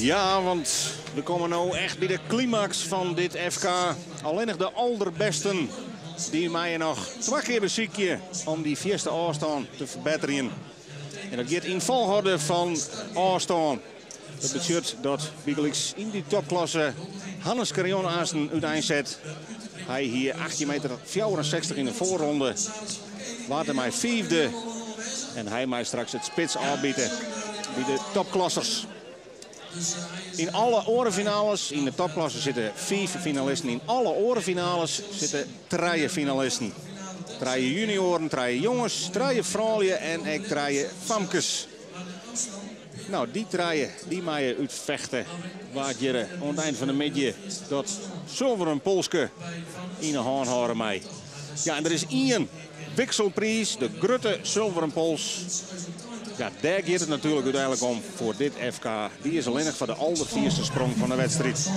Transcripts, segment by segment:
Ja, want we komme no echt by de klimaks fan dit FK. Allinnich de alderbêsten dy meie noch twa kear besykje om dy fierste ôfstân te ferbetterjen. En dat giet yn folchoarder fan ôfstân. Dat betsjut dat bygelyks yn dy topklasse Hannes Carrion aansten úteinset. Hy hie 18 meter 64 yn de foarronde. Waard dermei fiifde. En hy mei straks it spits ôfbite by de topklassers. Yn alle oare finales, yn de topklasse sitte fiif finalisten. Yn alle oare finales sitte trije finalisten. Trije junioaren, trije jonges, trije froulju en ek trije famkes. No, dy trije dy meie útfechte wa't hjir oan it ein fan de middei dat sulveren polske yn 'e hân hâlde mei. Ja, en der is ien wikselpriis, de grutte sulveren pols. Ja, dêr giet it natuerlik úteinlik om foar dit FK. Dy is allinnich foar de alderfierste sprong fan de wedstriid.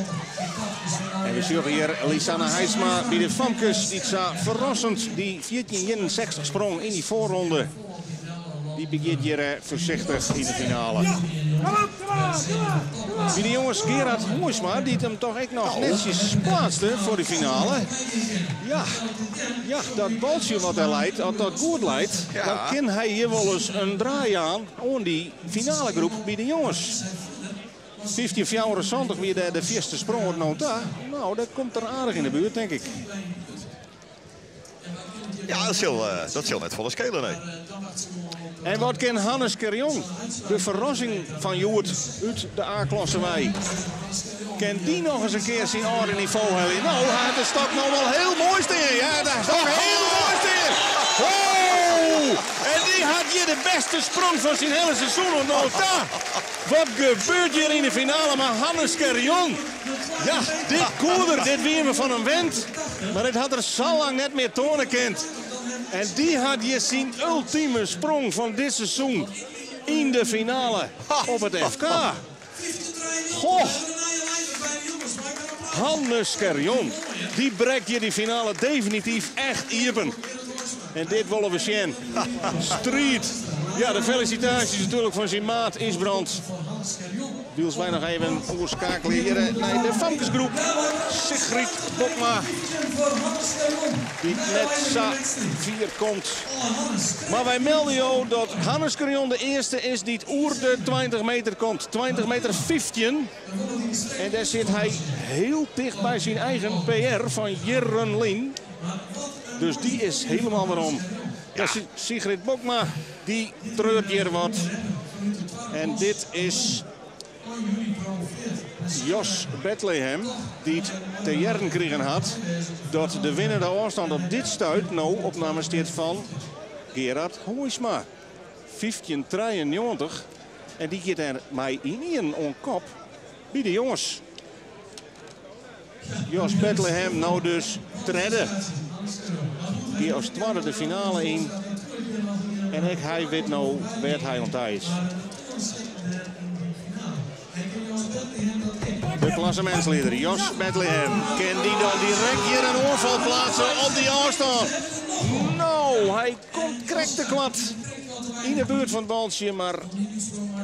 En we sjogge hjir Lisanne Heitsma by de famkes, dy't sa ferrassend dy 1461 sprong yn dy foarronde. Dy begjint hjir foarsichtich yn de finale. By de jonges Gerard Hoersma, dy't him toch ek noch netsjes plaatste foar de finale. Ja, ja, dat baltsje wat der leit, as dat goed leit, dan kin hy hjir wolris in draai jaan oan dy finalegroep by de jonges. 15,74 wie dêr de fierste sprong oant no ta. No, dat komt der aardich yn de buert, tink ik. Ja, dat sil, dat sil net folle skele, nee. En wat kin Hannes Kerjong, de ferrassing fan hjoed út de A-klasse wei, kin dy noch ris in kear syn âlde nivo helje? No, hy hat de stok no wol hiel moai stean. Ja, de stok hiel moai stean. Oh! En dy hat hjir de bêste sprong fan syn hiele seizoen oant no ta. Wat gebeurt hjir yn de finale mei Hannes Kerjong? Ja, dit koe er, dit wiene we fan him wend. Mar dit hat er sa lang net mear toane kind. En dy hat hjir syn ultime sprong fan dit seizoen yn de finale op it FK. Goh! Hannes Scherjon, dy brekt hjir dy finale definityf echt iepen. En dit wolle we sjen. Striid. Ja, de felisitaasjes natuerlik fan syn maat Isbrand. Wylst wy noch even oerskeakelje hjir nei de famkesgroep. Sigrid Bokma, dy't net sa fier komt. Mar wy melde jo dat Hannes Carrion de earste is dy't oer de 20 meter komt. 20 meter 15. En dêr sit hy hiel ticht by syn eigen PR fan jierren lyn. Dus dy is hielendal werom. Ja. Sigrid Bokma, dy treurt hjir wat. En dit is Jos Bethlehem, dy't te hearren krigen hat dat de winnende ôfstân op dit stuit no op namme stiet fan Gerard Hooijsma. 15,93. En dy giet der mei ynienen oan kop by de jonges. Jos Bethlehem no dus tredde. Gie as twadde de finale yn. En ek hy wit no wêr't hy oan ta is. De klassemintslieder Jos Bethlehem. Kin dy dan direkt hjir in oanfal pleatse op dy ôfstân? No, hy komt krekt te koart yn de buert fan it baltsje, mar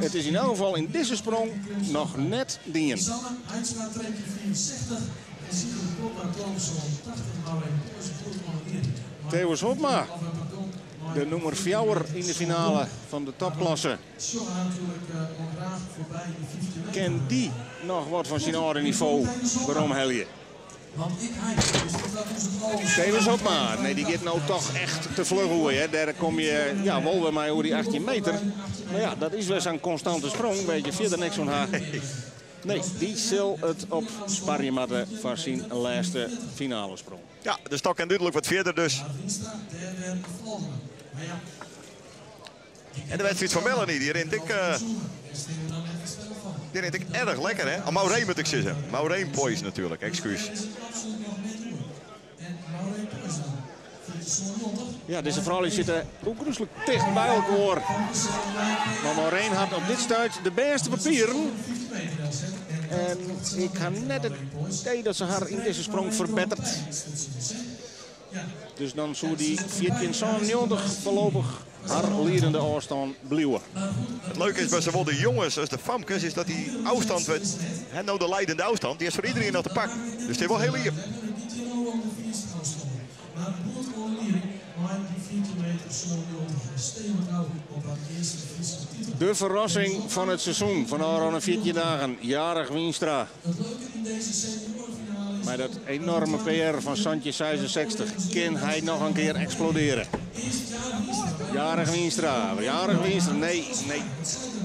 it is yn elk gefal yn dizze sprong noch net dien. Thewis Hobma, de nûmer fjouwer yn de finale fan de topklasse. Kin dy noch wat fan syn âlde nivo weromhelje? Thewis Hobma, nee, dy giet no toch echt te fluch oer. Hè. Dêr kom je ja, wol wer mei oer dy 18 meter. Mar ja, dat is wer sa'n konstante sprong wêr't je fierder niks oan ha. Nee, dy sil it opsparje moatte foar syn lêste finalesprong. Ja, de stok en dúdlik wat fierder dus. En de wedstriid fan Melanie, dy rint ek, dy rint ek erch lekker, hè? Oh, Maureen moat ik sizze. Maureen Poys natuerlik, ekskús. Ja, dizze froulju sitte ôfgryslik ticht by elkoar. Mar Maureen hat op dit stuit de bêste papieren. En ik ha net it idee dat se har yn dizze sprong ferbetteret. Dus dan soe dy 14,97 foarlopich har liedende ôfstân bliuwe. It leuke is by sawol de jonges as de famkes is dat dy ôfstân, hè, no de leidende ôfstân, dy is foar iderien noch te pakken. Dus it is wol hiel iepen. De ferrassing fan it seizoen fan de ôfrûne 14 dagen, Jarich Wynstra. Mei dat enorme PR fan 1766 kin hy noch in kear eksplodeare. Jarich Wynstra, Jarich Wynstra, nee, nee.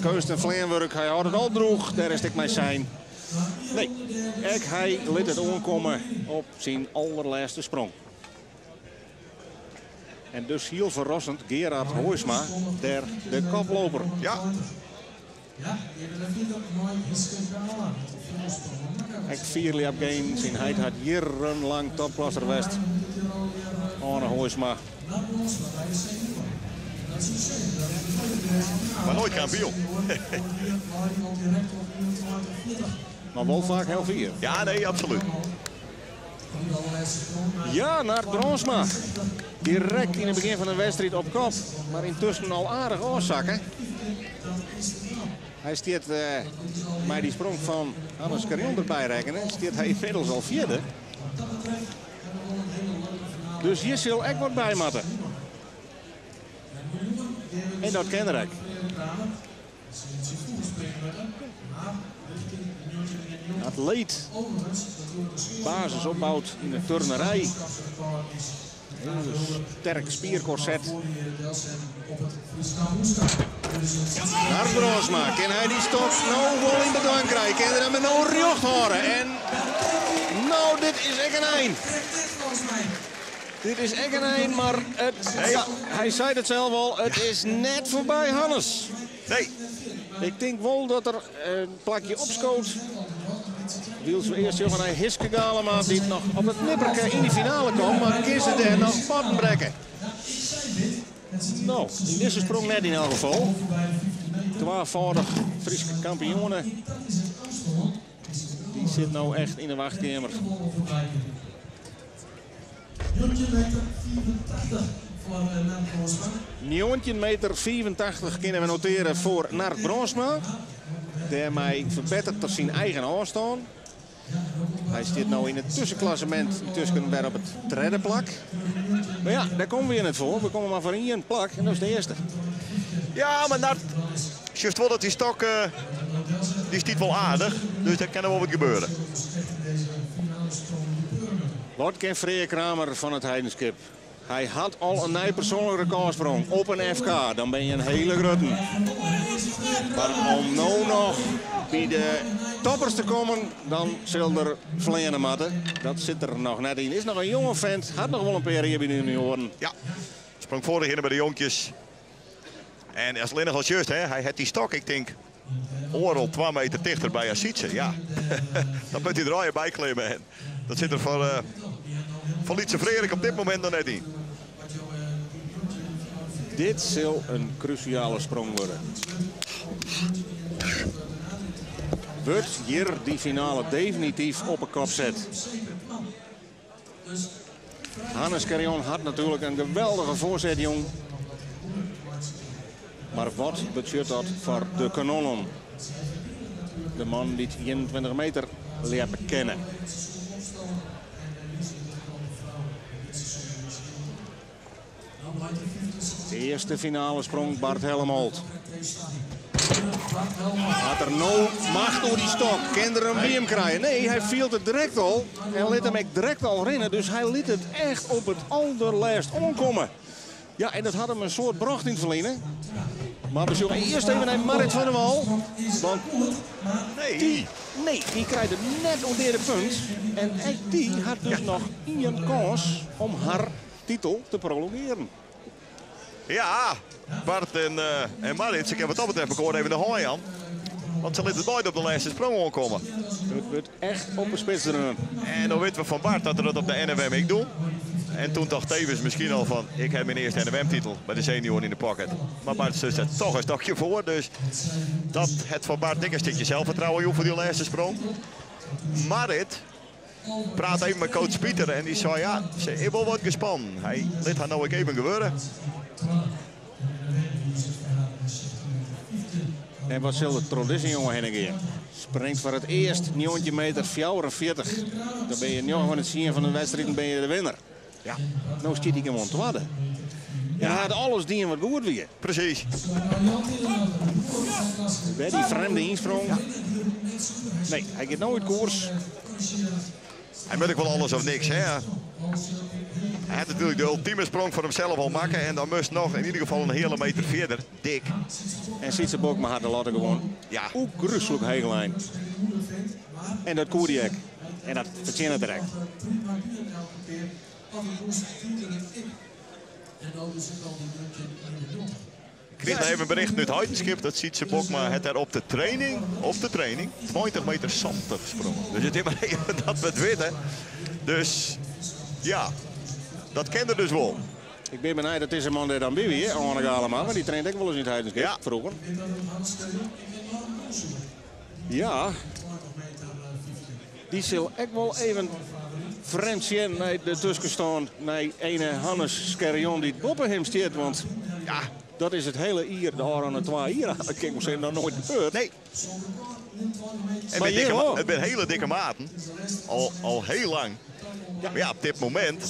Keunst en fleanwurk, hy hâldt it al drûch, dêr is it ek mei sein. Nee, ek hy lit it oankomme op syn alderlêste sprong. En dus hiel ferrassend Gerard Hooijsma dêr de koploper. Ja. Ek fierljepgeen, syn heit hat jierrenlang topklasser west. Arne Hooijsma. Mar noait kampioen. Mar wol faak hiel fier. Ja, nee, absolút. Ja, Nard Bronsma. Direkt yn it begjin fan de wedstriid op kop. Mar yntusken al aardich ôfsakke. Hy stiet eh, mei dy sprong fan Hannes Carrion derby rekkene. Stiet hy ynmiddels al fjirde. Dus hjir sil ek wat by moatte. En dat kin er ek. Atleet. Basis opboud yn de turnerij. Heel sterk spierkorset. Nard Bronsma, kin hy dy stok no wol yn bedwang krije? Kin er him no rjocht hâlde? En no, dit is ek in ein. Dit is ek in ein, mar it, ja, hy seit it sels al, it is net foarby Hannes. Nee. Ik tink wol dat er in plakje opskoot. Wylst we earst sjogge nei Hiske Galema, dy't noch op it nipperke yn de finale komt, mar kin se dêr noch potten brekke? No, yn dizze sprong net yn elk gefal. Twafâldich Fryske kampioene. Dy sit no echt yn de wachtkeamer. 19 meter 85 kinne we noteare foar Nard Bronsma. Dêrmei ferbetteret er syn eigen ôfstân. Hy stiet no yn it tuskenklassemint yntusken wer op it tredde plak. Mar ja, dêr komme we net foar. We komme mar foar ien plak en dat is de earste. Ja, mar Nard, sjochst wol dat dy stok, dy stiet wol aardich. Dus dêr kin noch wol wat gebeure. Wat kin Freark Kramer fan It Heidenskip? Hy hat al in nij persoanlik rekôrsprong op in FK. Dan bin je in hiele grutten. Mar om no noch by de toppers te kommen, dan sil er fleane moatte. Dat sit der noch net yn. Is noch in jonge fent, hat noch wol in pear jier by de junioaren. Ja, sprong foarich jier by de jonkjes. En as allinnich al sjochst, hè, hy hat dy stok, ik tink, oardel, 2 meter tichter by as Sytse. Ja, dan moat hy der allegear by klimme. En dat sit der foar lytse Freark op dit momint noch net yn. Dit sil in krúsjale sprong wurde. Wurdt hjir dy finale definityf op 'e kop set? Hannes Carrion hat natuerlik in geweldige foarset jûn. Mar wat betsjut dat foar de kanonnen? De man dy't 21 meter ljeppe kinne. De earste finale sprong Bart Helmholt. Hat er no macht oer dy stok? Kin er him by him krije? Nee, hy fielt it direkt al en lit him ek direkt al rinne. Dus hy lit it echt op it alderlêst oankomme. Ja, en dat hat him in soad brocht yn it ferline. Mar we sjogge earst even nei Marit van der Wal. Want Nee. dy, nee, dy krijt it net oer de punt. En ek dy hat dus noch ien kâns om har titel te prolongearen. Ja, Bart en Marit, se kinne wat dat betreft elkoar even de hân jaan. Want se lit it beide op de lêste sprong oankomme. It wurdt echt op 'e spits dreaun. En dan witte we fan Bart dat er dat op de NFM ek docht. En toen tocht Tewes miskien al fan, ik ha myn earste NFM-titel by de senioaren yn de pocket. Mar Bart set toch in stokje foar. Dus dat hat foar Bart ek in stikje zelfvertrouwen jûn foar dy lêste sprong. Marit praat even mei coach Pieter en dy sei ja, se is wol wat gespannen. Hy lit har no ek even gewurde. En wat sil der troch dizze jonge hinne gean? Springt foar it earst 19 meter 44. Dan binne je 9 fan de 10 fan de wedstriden binne je de winner. Ja. No stiet hy gewoan twadde. En hy hat alles dien wat goed wie. Presys. Wer dy frjemde ynsprong. Nee, hy giet no út koers. Hy moat ek wol alles of niks, hè? Hy hat natuerlik de ultieme sprong foar himsels al makke. En dan moast noch yn ieder gefal in heale meter fierder. Dik. En Sytse Bokma hat de latte gewoan Ja. ôfgryslik heech lein. En dat koe hy ek. En dat fertsjinnet er ek. Ik kreeg nog even een bericht uit Heidenskip dat Sytse Bokma het daar op de training 20 meter 70 gesprongen. Dus het is maar even dat we het weten. Dus ja, dat kende er dus wel. Ik ben benijd dat deze man er dan bij wie, Arne Galema, want die traint ook wel eens in het Heidenskip vroeger. Ja, die zal ook wel even vreemd zien naar de tussenstand naar ene Hannes Scherjon die boppen hem stiert, want dat is het hele hier, de aan de twee hier. Dat kan ik me zeggen, nog nooit gebeurd. Nee. En Maar met hier dikke wel. het zijn hele dikke maten. Al heel lang. Maar ja, op dit moment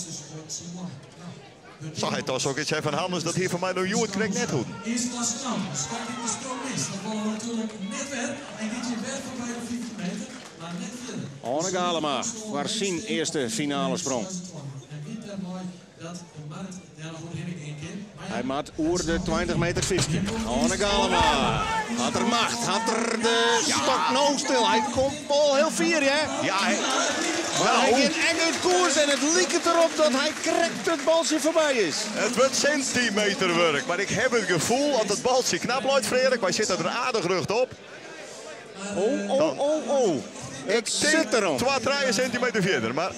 zag hij toch ook iets van Hannes dat hier voor mij nog Joert kreeg net goed. Eerste klasse knap. Start in de stroom mis. Dan vallen we natuurlijk net weg. En dit je weg voorbij de 50 meter. Maar net verder. Arne Galema voor zijn eerste finale sprong. En wint daarmee dat Marit daar nog op in kan. Maar ja, Hij maakt oer de 20 meter 15. Arne Galema. Had er macht, had er de stok nou stil. Hij komt wel heel fier, hè? Ja, hij, Maar hij Nou. gaat eng uit koers en het lijkt erop dat hij krekt het baltje voorbij is. het wordt centimeterwerk. Maar ik heb het gevoel dat het baltje knap looit, Frederik. Wij zitten er aardig rucht op. Oh, oh, oh, oh. Het zit erom. 2, 3 centimeter verder. Maar,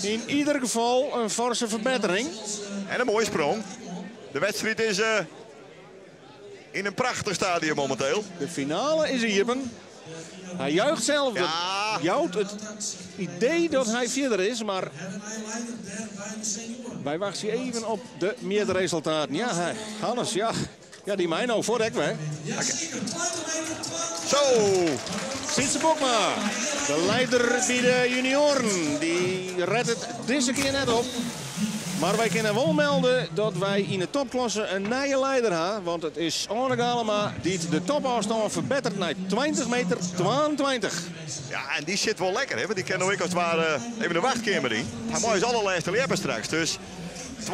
In ieder geval een forse verbetering. en een mooie sprong. De wedstrijd is in een prachtig stadium momenteel. De finale is iepen. Hij juicht zelf. Ja. Dat jouwt het idee dat hij verder is, maar wij wachten even op de meerdere resultaten. Ja, hij, Hannes, ja. Ja, die mij nou voor hè. ja, zeker. 20 meter, 12. Zo! Sytse Bokma, de leider bij de junioren, die redt het deze keer net op. Maar wij kunnen wel melden dat wij in de topklasse een nieuwe leider hebben. Want het is Arne Galema die de topafstand verbetert naar 20 meter 22. Ja, en die zit wel lekker, hè? Want die kennen ik als het ware even de wachtkamer in. Hij mag eens allerlaatste liepen straks. Dus 20-22,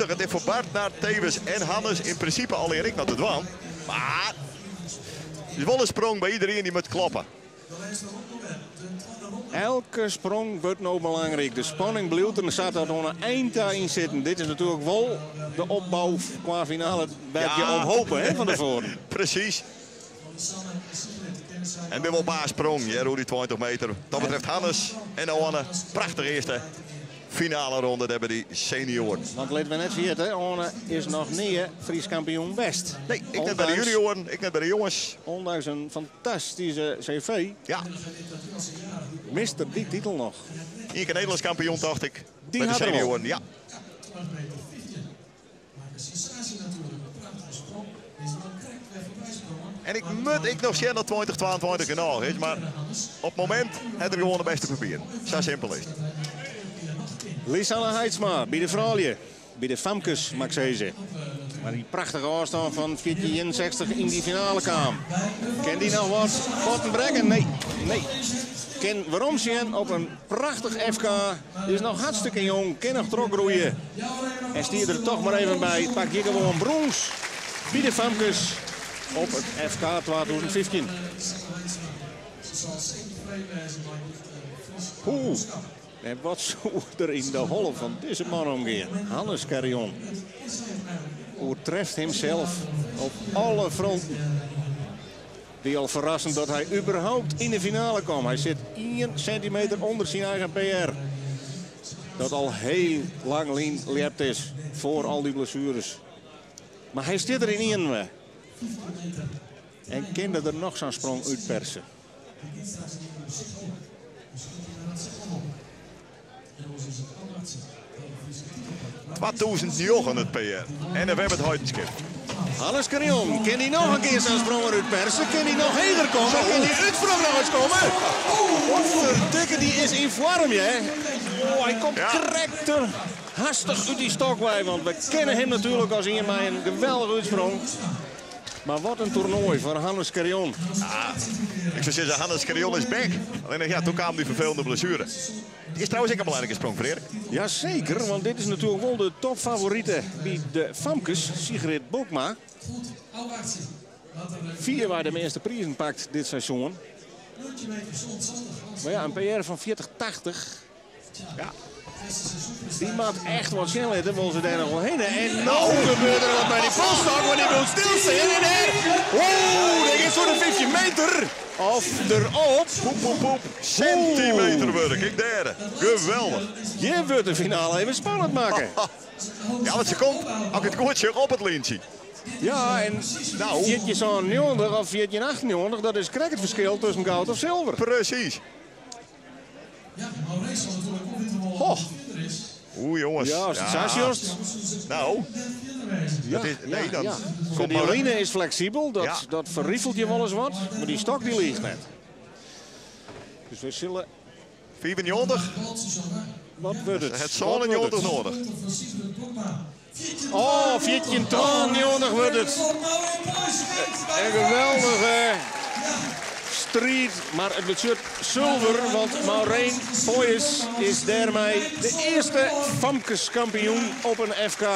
het is voor Bart naar Tewes en Hannes in principe al ik naar de dwang. Maar het is wel een sprong bij iedereen die moet kloppen. Elke sprong wordt nou belangrijk. De spanning blijft er. Er staat daar nog een eind in zitten. Dit is natuurlijk wel de opbouw qua finale waar je op hopen hè, van tevoren. Precies. En ben wel baassprong, ja, die 20 meter. Dat betreft Hannes en Oanne. Prachtig eerste finale ronde hebben die senioren. Want laten we net vergeten, Arne is nog niet Fries kampioen West. Nee, ik net bij de junioren, ik net bij de jongens. Ondanks een fantastische cv, Ja, mist er die titel nog. hier keer Nederlands kampioen, dacht ik. Die bij de had er wel. senioren, ja. 12 meter 15. Maar een sensatie natuurlijk. Een prachtige sprong. Is wel correct weer voorbij sprongen. En ik moet ik nog zien dat 2022 genoeg is, maar op het moment het er gewoon de beste papier. Zo simpel is het. Lisanne Heidsma bij de vrouwen. Bij de famkes, mag ik zeggen. Maar die prachtige afstand van 1461 in die finale kwam. Ken die nog wat potten brengen? Nee, nee. Ken waarom zien op een prachtig FK. Is nog hartstikke jong, ken nog trokroeien. En stier er toch maar even bij. Pak je gewoon brons bij de famkes op het FK 2015. Ze zal zeker tevreden zijn met dit Fries Oeh. En wat zou er in de holle van deze man omgaan? Hannes Carrion overtreft hemzelf op alle fronten. Wie al ferrassend dat hy überhaupt yn de finale kwam. Hy sit 1 sentimeter ûnder syn eigen PR. Dat al hiel lang lyn ljept is foar al dy blessueres. Mar hy stiet der ynienen wer. En kin der noch sa'n sprong útperse. 2009 it PR. En dan wer it Heidenskip. Hannes Carrion, kin hy noch in kear sa'n sprong derút perse? Kin hy noch heger komme? Kin dy útsprong noch ris komme? Potferdikke, dy is yn foarm, hè? Oh, hy komt krekt te hastich út dy stok wei, want we kenne him natuerlik as ien mei in geweldige útsprong. Mar wat in toernoai foar Hannes Carrion. Ja, ik soe sizze Hannes Carrion is back. Allinnich ja, doe kaam dy ferfelende blessuere. Is trouwens ek in belangrike sprong foar Erik. Jazeker, want dit is natuerlik wol de topfavorite by de famkes, Sigrid Bokma. Fierwei de measte prizen pakt dit seizoen. Mar ja, in PR fan 40,80. Ja. Dy moat echt wat sjen litte, wol se dêr noch wol hinne. En no gebeurt der wat mei dy polsstok, want dy bliuwt stilstean. En dêr, oeh, dêr giet foar de 15 meter. Of derop. Poep, poep, poep. Centimeterwurk, ek dêr. Geweldich. Hjir wurdt de finale even spannend makke. Ja, want se komt, as ik it goed sjoch, op it lyntsje. Ja, en Nou. 1497 of 1498, dat is krekt it ferskil tusken goud of silver. Presys. Ho. Oeh, jonges. Ja, as it sa sjochst. Nou, Ja, dat is, nee, ja, dan ja. komt Die maar- line is fleksibel, dat, Ja. dat ferrifelt je wolris wat, mar dy stok dy liicht net. Dus we sille, 95, wat wurdt it? het Wat wordt 97 het? nodig. Oh, 1492 wordt het. Een geweldige striid, mar it betsjut sulver, want Maureen Poiesz is dêrmei de earste famkeskampioen op in FK.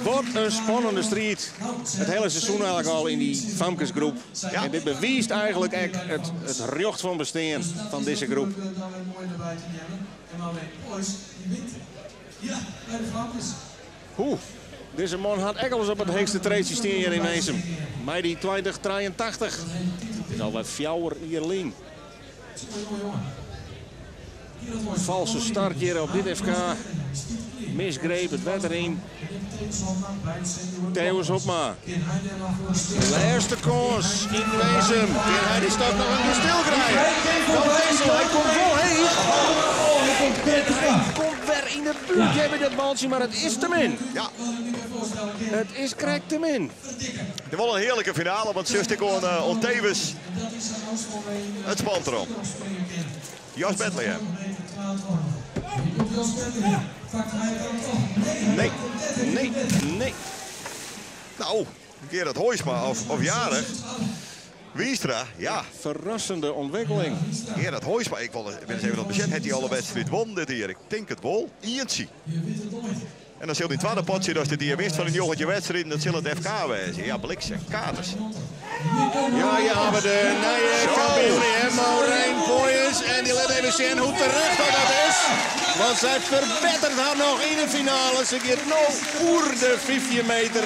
Wat in spannende striid. It hiele seizoen eigentlik al yn dy famkesgroep. Ja. En dit bewiist eigentlik ek it rjocht fan bestean fan dizze groep. Oeh, dizze man hat ek alris op it heechste treedsje stien hjir yn Winsum. Mei dy 2083. Dat is al wat 4 jier lyn. Valse start hjir op dit FK. Misgreep it wetter yn. Theus Hopma. Lêste kâns yn Winsum. Kin hy dy stok noch in kear stil krije? Dan Wessel, hy komt wol heech. Hy komt wer yn de buert by dat baltsje, mar it is te min. Ja. It is krekt te min. Het is wel een heerlijke finale, want zus ik gewoon tevens het spant erom. Jos Bethlehem. Nee, nee, nee. Nou, Gerard Hoisma of Jarig. Wiestra, ja. Verrassende ontwikkeling. Gerard Hoisma, ik wil eens, ik ben eens even op het Het hij alle wedstrijd won dit hier? Ik denk het wel. Ientje. En dan zal die tweede potje, als dit hier wist van een jongetje wedstrijd, dat zal het FK wezen. Ja, bliksem, katers. Ja, hier hebben we de nieuwe Zo. kampioen, hè, Maureen Poiesz. En die laat even zien hoe terecht dat, dat is. Want zij verbetert haar nog in de finale. Ze gaat nu oer de 15 meter.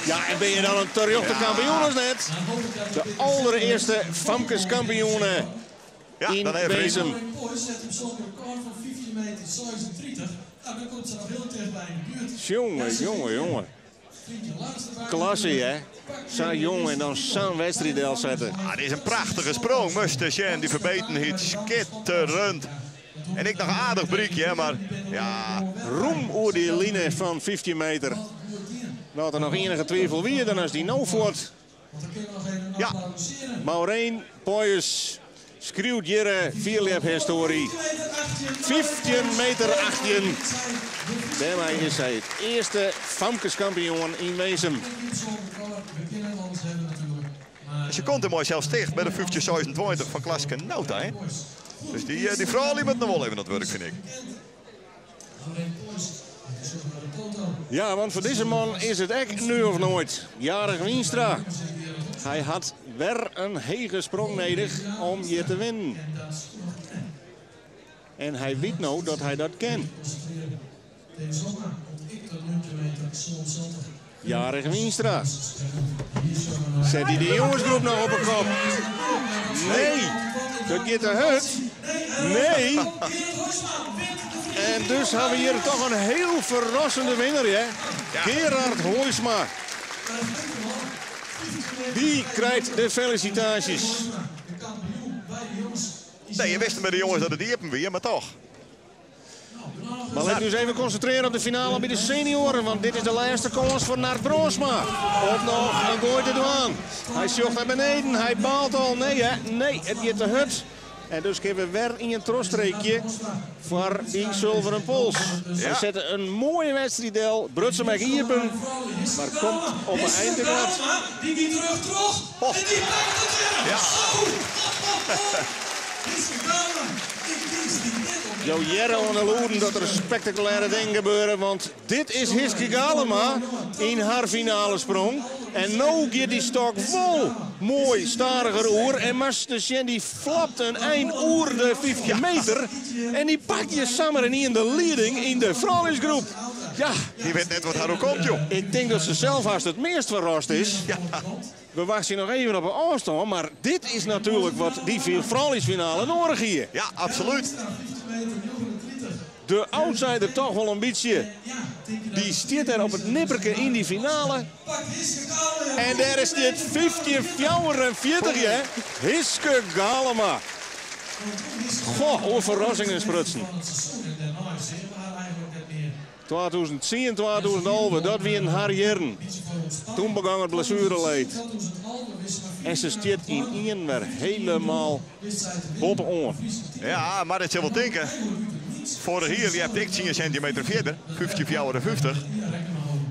Ja, en ben je dan een terechte kampioen als net? De allereerste famkeskampioene Ja, in dan even Bezem. Maureen Poiesz zet hem zo'n record van 15 meter 36. Nou, dan komt ze nog heel dichtbij in de buurt. Jongen, jongen, jongen. Klasse, hè? Zo jong en dan zo'n wedstrijd zetten. Ah, dit is een prachtige sprong. Mustache die verbeten hit. Schitterend. En ik nog een aardig briekje, hè, maar ja. Roem oer die line van 15 meter. Laat er nog enige twijfel wie dan als die nou voort. Ja. Maureen Poiesz schreeuwt hier vierlap-historie. 15 meter 18. Daarmee is zij het eerste famkeskampioen in Wezem. Ze komt er mooi zelfs dicht bij de 1526 van Klaske Nauta. Hè? Dus die vrouw die moet nog wel even aan het werk, vind ik. Ja, want voor deze man is het echt nu of nooit. Jarig Wienstra. Hij had weer een hege sprong nodig om hier te winnen. En hij weet nou dat hij dat kan. Jarich Wienstra. Set hy de jongesgroep noch op 'e kop? Nee, dat giet te hurd. Nee. En dus ha we hjir toch in hiel ferrassende winner, hè? Gerard Hooijsma. Dy krijt de felisitaasjes. Nee, je wisten by de jonges dat it iepen wie, mar toch. Maar laten we eens even concentreren op de finale bij de senioren. Want dit is de laatste kans voor Nart Bronsma. Om nog een gooi te doen. Hij zocht naar beneden. Hij baalt al. Nee, hè? Nee, het gaat te hut. En dus geven we weer in een trostreekje voor die zilveren pols. Hij zette een mooie wedstrijd del. Brutsen Iepen. Maar komt op een eindtekort. Die gaat terug, terug. Oh. En die pakt het weer. Ja. Zo. Hiske Galema. Ik kies die net op. Jo Jerre aan de loeren dat er spectaculaire dingen gebeuren. Want dit is Hiske Galema in haar finale sprong. En nu gaat die stok vol mooi stariger oer. En Master Sjen die flapt een eind oer de 50 meter. En die pakt je samen en in de leading in de vrouwensgroep. Ja, Die weet net wat haar ook komt, joh. ik denk dat ze zelf haast het meest verrast is. We wachten nog even op een afstand, maar dit is natuurlijk wat die vrouwensfinale nodig hier. Ja, absoluut. De outsider toch wel een beetje. Die stiert er op het nipperke in die finale. Pak Hiske Galema. En daar is dit 15-44, hè? Hiske Galema. Goh, hoe verrassingen sprutsen. Van het seizoen en daarna zien we haar eigenlijk net meer. 2010, 2011, dat wie een haar jaren. Toen begon het blessureleed. En ze stiert in één weer helemaal bovenaan. Ja, maar dat zal wel denken. Vorig jaar, je hebt ik 10 centimeter verder. 15,54.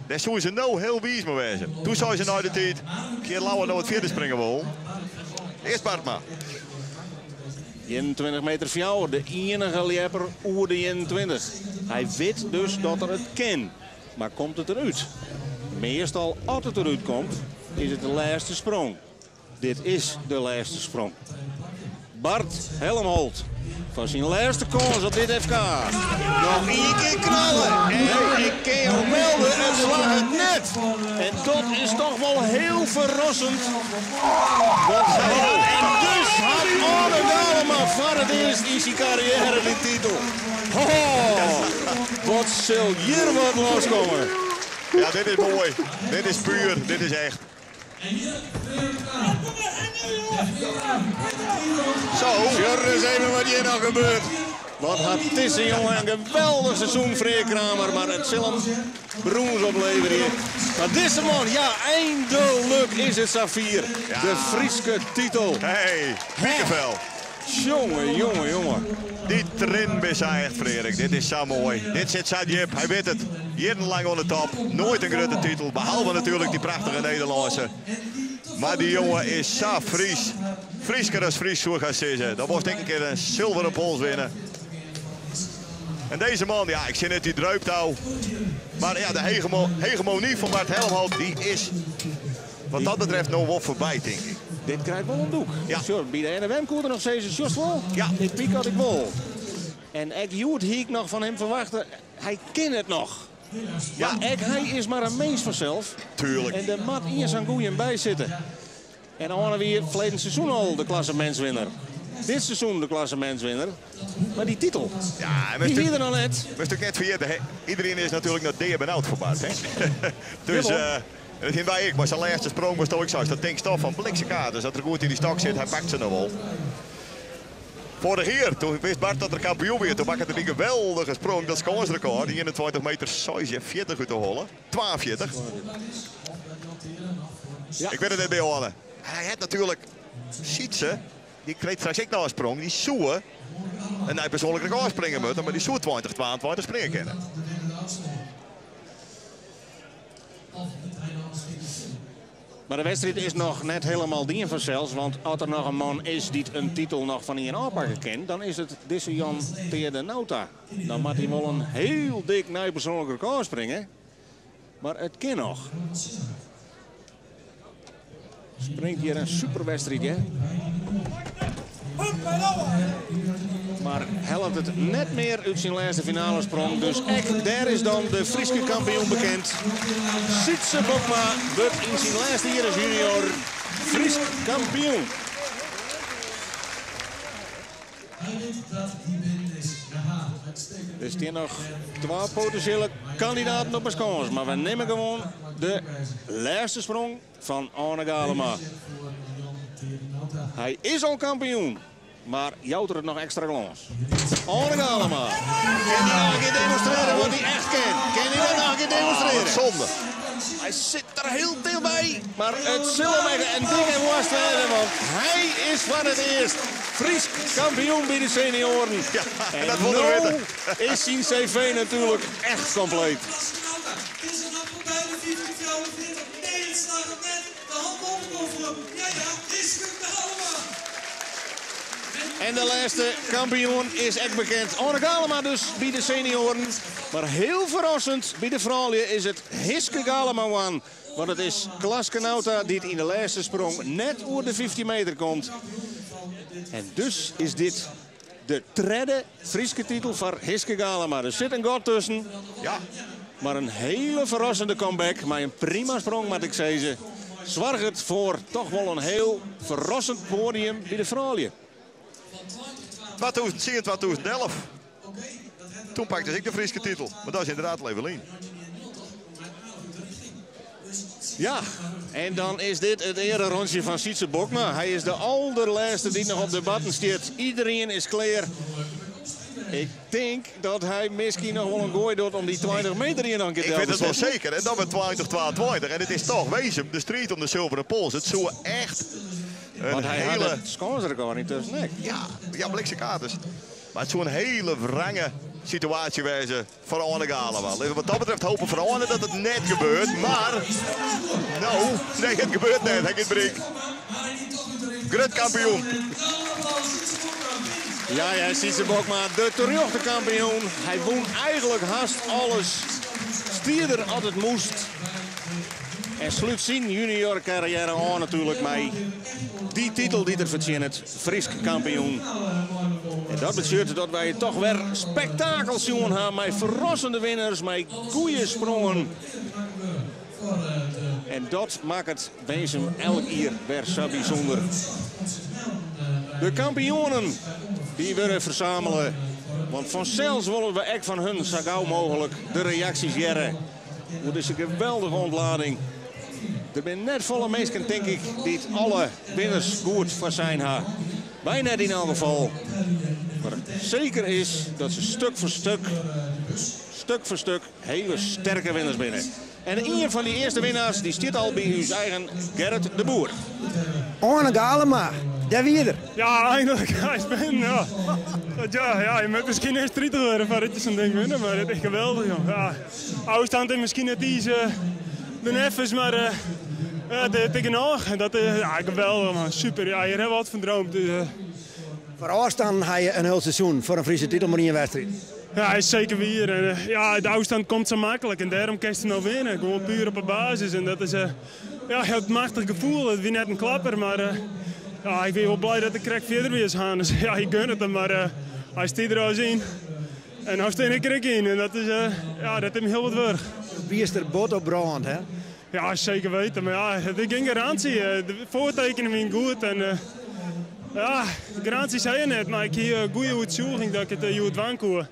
Daar zouden ze nou heel wies mee wezen. Toen zou ze nou de tijd. Keer Lauwe nou het verder springen wil. Eerst Bart maar. 21 meter fjouwer, de enige lepper oer de 21. Hij weet dus dat er het kan. Maar komt het eruit? Meestal als het eruit komt, is het de laatste sprong. Dit is de laatste sprong. Bart Helmholt van zijn laatste kans op dit FK. Nog één keer knallen. En ik kan jou melden, het slaat het net. En dat is toch wel heel verrassend. Want hij had, en dus had Arne Galema voor het eerst in zijn carrière die titel. Ho, wat zal hier wat loskomen? Ja, dit is mooi. Dit is puur. Dit is echt. Zo. Sjur eens even wat hier nou gebeurt. Wat had deze jongen een geweldig seizoen, Freer Kramer. Maar het zal hem broens opleveren hier. Maar deze man, ja, eindelijk is het Safir. Ja. De Frieske titel. Hey, Piekenvel. Jongen, jongen, jongen. Die trin is hij echt, Frederik. Dit is zo mooi. Dit zit zo diep. Hij weet het. Jarenlang aan de top. Nooit een grote titel. Behalve natuurlijk die prachtige Nederlandse. Maar die jongen is zo Fries. Friesker als Fries, zo gaan zeggen. Dat moest ik een keer een zilveren pols winnen. En deze man, ja, ik zie net die druiptouw. Maar ja, de hegemonie van Bart Helmholt, die is wat dat betreft nog wel voorbij, denk ik. Dit krijgt wel een doek. Ja. Sure, bij de NWM koerde er nog steeds een wel. Ja. Dit piek had ik wel. En ek Joert hier ik nog van hem verwachten. Hij kent het nog. Ja. Maar ek, hij is maar een mens vanzelf. Tuurlijk. En de mat hier zo'n goeie bij zitten. En dan hadden we hier verleden seizoen al de klassementswinnaar. Dit seizoen de klassementswinnaar. Maar die titel, Ja, en we die stuk- hier er nog net. we stuk net verkeerd. Hè. Iedereen is natuurlijk naar D benauwd voor Bart. Hè? Dus, Jawel. en dat vind wij ik. Maar zijn laatste sprong was toch ik zo. Dat denk stof van bliksemkaart. Dus dat er goed in die stok zit, hij pakt ze nog wel. Vorig jaar, toen wist Bart dat er kampioen werd. Toen maakte hij die geweldige sprong, dat is kansrecord. Die 21 meter 46 uit de hollen. 42. Ja. Ik weet het net bij Johanne. Hij had natuurlijk Sietse, die kreeg straks ook nog een sprong. Die zoe en hij persoonlijk record springen moet, maar die zoe 20, 22 springen kennen. Maar de wedstrijd is nog net helemaal dien vanzelfs. Want als er nog een man is die een titel nog van hier aanpakken kent, dan is het deze Jan Teer de Nauta. Dan moet hij wel een heel dik nieuw persoonlijk record springen. Maar het kan nog. Springt hier een superwedstrijd, hè? Maar Mar hellet it net mear út syn lêste finalesprong. Dus ek dêr is dan de Fryske kampioen bekend. Sytse Bokma wurdt yn syn lêste jier as junior Frysk kampioen. Der stean noch twa potinsjele kandidaten op 'e skâns, mar we nimme gewoan de lêste sprong fan Oane Galema. Hy is al kampioen, mar jout er it noch ekstra glâns? Oane Galema. Kin hy noch in kear demonstrearje wat hy echt kin? Kin hy dat noch in kear demonstrearje? Zonde. Hy sit der hiel tichtby, mar it sil him ek in dikke woarst wêze, want hy is foar it earst Frysk kampioen by de senioaren. Ja, En dat wol er no witte. is syn CV natuerlik echt kompleet. Het is er nog voorbij de 1544. Nee, het slaagt net. De hand boven voor hem. Ja, ja, is Galema. En de lêste kampioen is ek bekend. Oane Galema dus by de senioaren. Mar hiel ferrassend by de froulju is it Hiske Galema one. Want it is Klaske Nauta dy't yn de lêste sprong net oer de 15 meter komt. En dus is dit de tredde Fryske titel foar Hiske Galema. Der sit in gat tusken. Ja. Mar in hiele ferrassende comeback mei in prima sprong, moat ik sizze. Soarget foar toch wol in hiel ferrassend poadium by de froulju. 2010, 2011. Toen pakte ik de Fryske titel. Mar dat is ynderdaad Levelien. Ja, en dan is dit it earerûntsje fan Sytse Bokma. Hy is de alderlêste dy't noch op de matten stiet. Iderien is klear. Ik tink dat hy miskien noch wol in goai docht om dy 20 meter hjir noch in kear Ik del wit te it wol setten. seker. En dan met 2022. En it is toch Wezum, de striid om de zilveren pols. It soe echt in Want hy hat hiele... it skânsrekôr yntusken ek. Ja, bliksemkaarters. Mar it soe in hiele wrange situaasje wêze foar Oane Galema. Litte we wat dat betreft hoopje foar Oane dat it net gebeurt. Mar, no, nee, it gebeurt net. Hy giet brik. Grut kampioen. Ja, Sytse Bokma, de terjochte kampioen. Hy wûn eigentlik hast alles. Stie der as it moast. En slút syn junior karriêre ôf natuerlik mei dy titel dy't er fertsjinnet, Frysk kampioen. En dat betsjut dat wy toch wer spektakel sjoen ha mei ferrassende winners, mei goede sprongen. En dat makket Winsum elk jier wer sa bysûnder. De kampioenen dy wurde fersamele. Want fansels wolle we ek fan hun sa gau mooglik de reaksjes hearre. Oer dizze geweldige ûntlading. Der binne net folle minsken, tink ik, dy't alle winners goed foarsein ha. Wy net yn elk gefal. Mar seker is dat se stik foar stik, stik foar stik hiele sterke winners binne. En ien fan dy earste winnaars dy stiet al by ús eigen Gerrit de Boer. Oane Galema, dêr wie er. Ja, eindelijk. Hy is binnen, ja. Dat, ja, je moat miskien earst 30 wurde foardat je sa'n ding winne, mar it is geweldich, joh. Ja, ôfstân is miskien net iens de neffens, mar ja, it is genôch. En dat is ja, geweldich, man. Super. Ja, hjir ha we wat fan dreamd. Dus. Foar ôfstannen ha je in hiel seizoen, foar in Fryske titel mar ien wedstriid. Ja, is seker wier. En ja, de ôfstân komt sa maklik en dêrom kinst der no winne. Gewoan puer op 'e basis. En dat is ja, in machtich gefoel. It wie net in klapper, mar ja, ik wie wol bliid dat ik krekt fierder wie as Hannes. Ja, ik gun it him, mar hy stie der al yn. En no stean ik der ek yn. En dat is, ja, dat is my hiel wat wurdich. Wiest der bot op brând, hè? Ja, seker wite. Mar ja, it is gjin garânsje. De foartekenen wiene goed. En ja, garânsjes ha je net. Mar ik hie in goede oertsjûging dat ik it hjoed dwaan koe.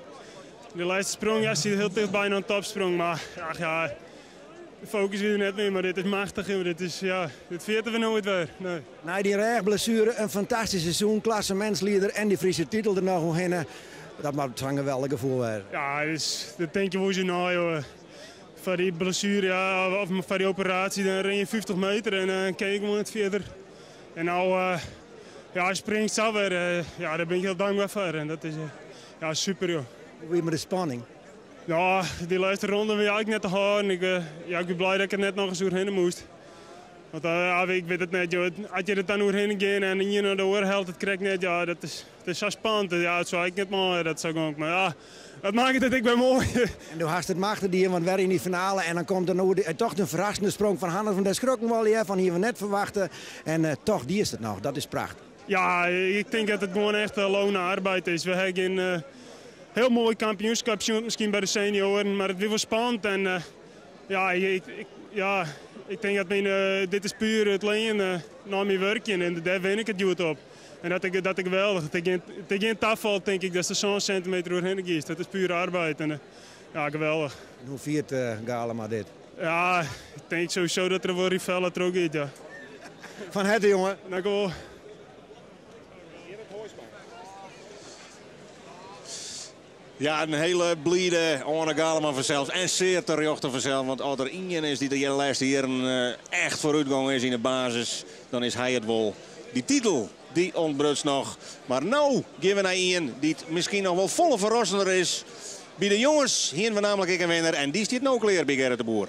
De lêste sprong, ja, siet hiel ticht by in topsprong. Mar ach, ja, de fokus wie der net mear. Mar dit is machtich, joh. Dit is, ja, dit ferjitte we noait wer. Nee. Nei dy rêchblessuere, in fantastysk seizoen, klassemintslieder en dy Fryske titel der noch oerhinne. Dat moat sa'n geweldich gefoel wêze. Ja, dat tink je wolris nei, joh. Foar dy blessuere, ja, of foar dy operaasje, dan rin je 50 meter en dan kin je gewoan net fierder. En no, ja, springst sa wer. Ja, dêr bin ik hiel dankber foar. En dat is, ja, super, joh. Hoe wie it mei de spanning? Ja, dy lêste ronde wie eigentlik net te hâlden. Ik, ja, ik wie bliid dat ik der net noch ris oerhinne moast. Want ja, ik wit it net, joh. As je der dan oerhinne gean en ien nei de oare hellet it krekt net, ja, dat is, it is sa spannend. Ja, dat soe ik net meie, dat soe ik mar ja, dat makket it ek wer moai. En do hast it machtich dien, want wer yn dy finale en dan komt der no toch in ferrassende sprong fan Hannes, want dêr skrokken we allegear fan, hiene we net ferwachte. En toch diest it noch, dat is prachtich. Ja, ik tink dat it gewoan echt loon naar arbeid is. We ha gjin hiel moai kampioenskip sjoen miskien by de senioaren, mar it wie wol spannend. En ja, ik, ja, ik tink dat myn, dit is puer it lean nei myn wurkjen en dêr win ik it hjoed op. En dat is, dat is geweldich. It is gjin tafal, tink ik, datst der sa'n sintimeter oerhinne giest. Dat is puer arbeid. En, ja, geweldich. En hoe fiert Galema dit? Ja, ik tink sowieso dat der wol Rivella troch giet, ja. Fan herte, jonge. Dank u wol. Ja, in hiele blide Oane Galema fansels. En sear terjochte fansels. Want as der ien is dy't de lêste jierren echt foarútgong is yn de basis, dan is hy it wol. Dy titel, dy ûntbruts noch. Mar no gean we nei ien dy't miskien noch wol folle ferrassender is. By de jonges hiene we nammentlik ek in winner en dy stiet no klear by Gerrit de Boer.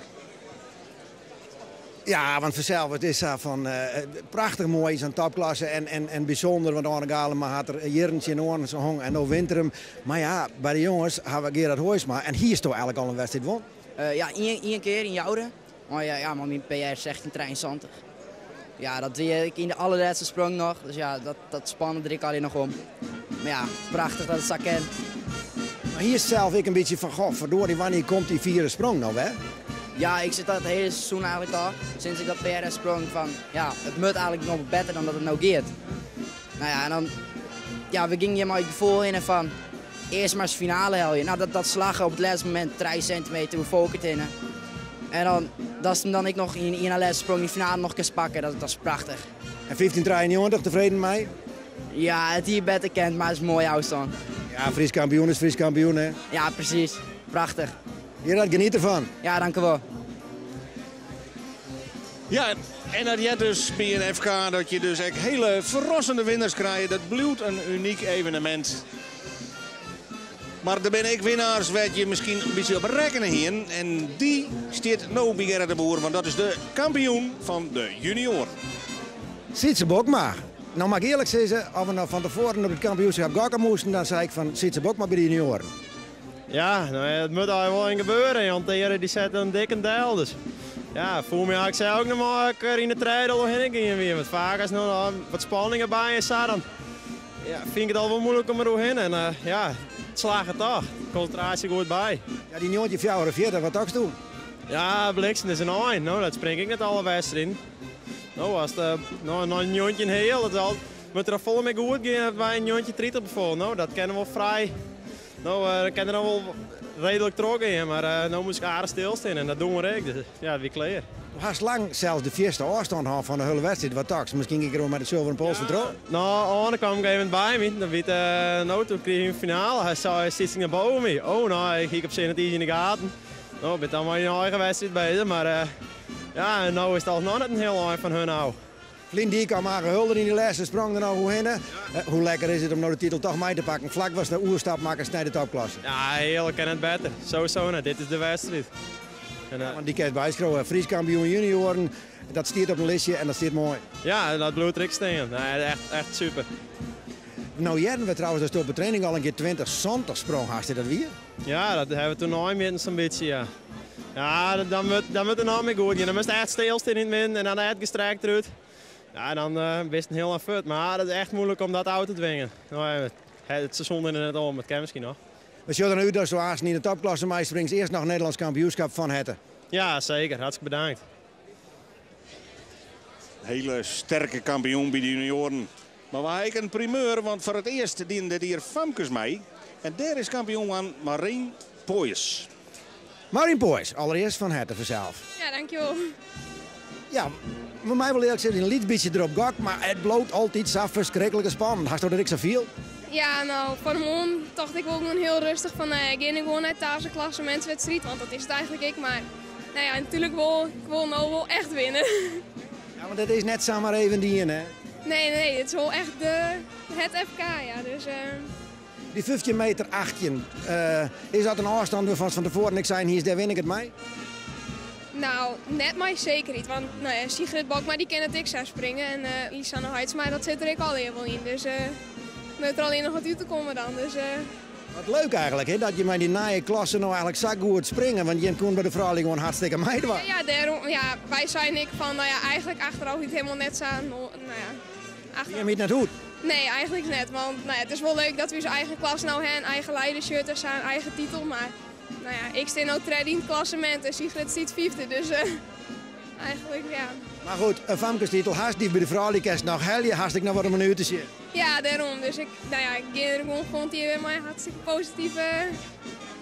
Ja, want fansels, it is sa fan prachtich moai sa'n topklasse en, en, en bysûnder, want Oane Galema hat der jierren tsjinoan hong en no wint er him. Mar ja, by de jonges ha we Gerard Hooijsma en hiesto eigentlik al in wedstriid wûn? Ja, ien kear yn Joure. Mar ja, mei myn PR 1673. Ja, dat wie ik yn de allerlêste sprong noch. Dus ja, dat spande der ek allegear noch om. Mar ja, prachtich dat it sa kin. Mar hiest sels ek in bytsje fan, goh, ferdorie, wannear komt dy fiere sprong no wer? Ja, ik sit dat it hiele seizoen eigentlik al, sinds ik dat PR ha sprong, fan ja, it moat eigentlik noch better dan dat it no giet. Nou ja, en dan, ja, we gyngen hjir mei it gefoel hinne fan earst mar ris finale helje. Nou, dat slagge op it lêste momint, 3 sintimeter oer Folkert hinne. En dan, datst him dan ek noch yn ien lêste sprong yn de finale noch kinst pakke, dat is prachtich. En 1593, tefreden mei? Ja, it hie better kind, mar it is in moaie ôfstân. Ja, Frysk kampioen is Frysk kampioen, hè? Ja, presys. Prachtich. Gerard, geniet derfan. Ja, dankewol. Ja, en dat heart dus by in FK dat je dus ek hiele ferrassende winners krije. Dat bliuwt in unyk evenemint. Mar der binne ek winnaars wêr't je miskien in bytsje op rekkene hienen. En dy stiet no by Gerrit de Boer, want dat is de kampioen fan de junioaren. Sytse Bokma. No moat ik earlik sizze, as we no fan tefoaren op it kampioenskip gokke moasten, dan sei ik fan Sytse Bokma by de junioaren. Ja, no ja, it moat eigentlik wol even gebeuren. Want de hearen dy sette in dikke del. Dus ja, foel my eigentlik sels ek noch mar ik er yn de trêde al hinne gien wie. Want faak as no wat spanning derby en sa, dan ja, fyn ik it al wol moeilik om der oerhinne. En ja, it slagge toch. Konsintraasje goed by. Ja, dy 1944, wat tochtsto? Ja, bliksem is in ein. No, dat spring ik net alle wedstriden. No, as it no nei 19 heal, dat is al, moat der al folle mear goed gean by 1930 bijvoorbeeld. No, dat kin wol frij. No, dat kin der noch wol reedlik trochgean, mar no moast ik aardich stilstean en dat doen we ek. Dus ja, wie klear. Do hast lang sels de fierste ôfstân hân fan de hiele wedstriid. Wat tochtst? Miskien gean ik der wol mei de sulveren pols fan troch? No, Oane kwam op in gegeven momint by my. Dan wie it, no, toen krige ik in finale. Hy sei, sietst nei boven my? Oh, no, ik hie op sich net iens yn de gaten. No, bin dan mei dyn eigen wedstriid bezich, mar ja, en no is it alsnoch net in hiel ein fan hun ôf. Ferline jier kaam Age Hulder yn de lêste sprong der noch oerhinne. Hoe lekker is it om no de titel toch mei te pakken flak foar'tst de oerstap makkest nei de topklasse? Ja, hearlik, kin net better. Sowieso net, dit is de wedstriid. En, want dy kinst byskriuwe, Frysk kampioen junioaren, dat stiet op in listje en dat stiet moai. Ja, dat bliuwt der ek stean. Nee, echt, echt super. No hearden we trouwens datsto op de training al in kear 20-70 sprong hast, is dat wier? Ja, dat ha we toen neimjitten sa'n bytsje, ja. Ja, dan wurdt, dan wurdt it noch mear goed gean. Dan moatst echt stilstean yn it midden en dan echt gestrekt derút. Ja, dan bist in hiel ein fuort. Mar dat is echt moeilik om dat ôf te dwingen. No, it seizoen is der net om, it kin miskien noch. We sjogge der nei út datsto aansten yn de topklasse meispringst. Earst noch Nederlânsk kampioenskip fan herte. Ja, seker. Hartstikke bedankt. Hiele sterke kampioen by de junioaren. Mar we ha ek in primeur, want foar it earst dienen dit jier famkes mei. En dêr is kampioen wurden Marien Pooijs. Marien Pooijs, allerearst fan herte fansels. Ja, dankjewol. Ja, mei my wol earlik sizze, in lyts bytsje derop gokt, mar it bliuwt altyd sa ferskriklik spannend. Hasto dat ek sa field? Ja, no, fan 'e moarn tocht ik wol gewoan hiel rêstich fan, no ja, ik gean gewoan nei ta as in klassemintswedstriid, want dat is it eigentlik ek. Mar no ja, natuerlik wol, ik wol no wol echt winne. Ja, want it is net samar even dien, hè? Nee, nee, it is wol echt de, het FK, ja. Dus, Dy 15 meter 18, is dat in ôfstân wêrfan'tst fan tefoaren ek sein hiest, dêr win ik it mei? No, net mei sekerheid, want no ja, Sigrid Bokma dy kin it ek sa springe en Lisanne Haitsma dat sit der ek allegear wol yn. Dus moat der allinne noch wat út te kommen dan. Dus, Wat leuk eigentlik, hè, dat je mei dy nije klasse no eigentlik sa goed springe, want jim koene by de froulju gewoan hartstikke meidwaan. Ja, dêrom, ja, wy seinen ek fan, no ja, eigentlik achterôf hie it hielendal net sa, no ja, achterôf. Jim hiet net hoecht. Nee, eigenlijk net. Want nou ja, het is wel leuk dat we onze eigen klas nou hebben, eigen leidershirt en zijn eigen titel. Maar nou ja, ik sta nou tweede in het klassement en Sigrid staat vijfde. Dus eigenlijk ja. Maar goed, een famkestitel, haast die bij de vrouwelijke nog helje, haast ik nog wat een minuut te zien. Ja, daarom. Dus ik, nou ja, ik ging er gewoon vond hier weer maar hartstikke positieve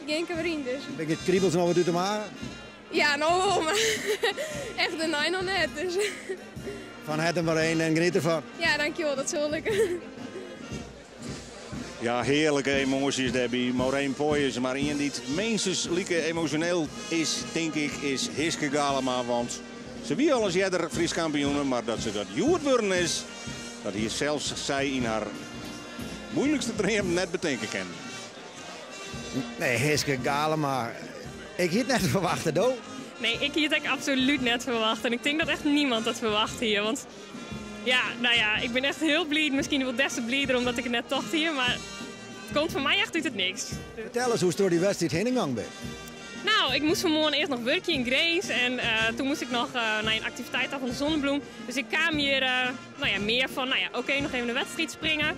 ging ik erin. Dus. Ben je het kriebels nog wat uit de maag? Ja, nou wel, maar echt de nine nog net. Dus. Van het er maar één en geniet ervan. Ja, dankjewel, dat zal lukken. Ja, heerlijke emoties, Debbie. Maureen Poiesz, maar iemand die het minstens lieke emotioneel is, denk ik, is Hiske Galema. Want ze wie al eens eerder Fries kampioenen, maar dat ze dat hjoed worden is, dat hier zelfs zij in haar moeilijkste droom net bedenken kan. Nee, Hiske Galema. Ik had net verwacht, do. Nee, ik had het echt absoluut net verwacht. En ik denk dat echt niemand dat verwacht hier. Want ja, nou ja, ik ben echt heel blij. Misschien wel des te blijer omdat ik het net tocht hier. Maar het komt voor mij echt uit het niks. Vertel eens hoe het door die wedstrijd heen gegaan bent. Nou, ik moest vanmorgen eerst nog werken in Grace. En toen moest ik nog naar een activiteit af van de Zonnebloem. Dus ik kwam hier meer van, oké, nog even de wedstrijd springen.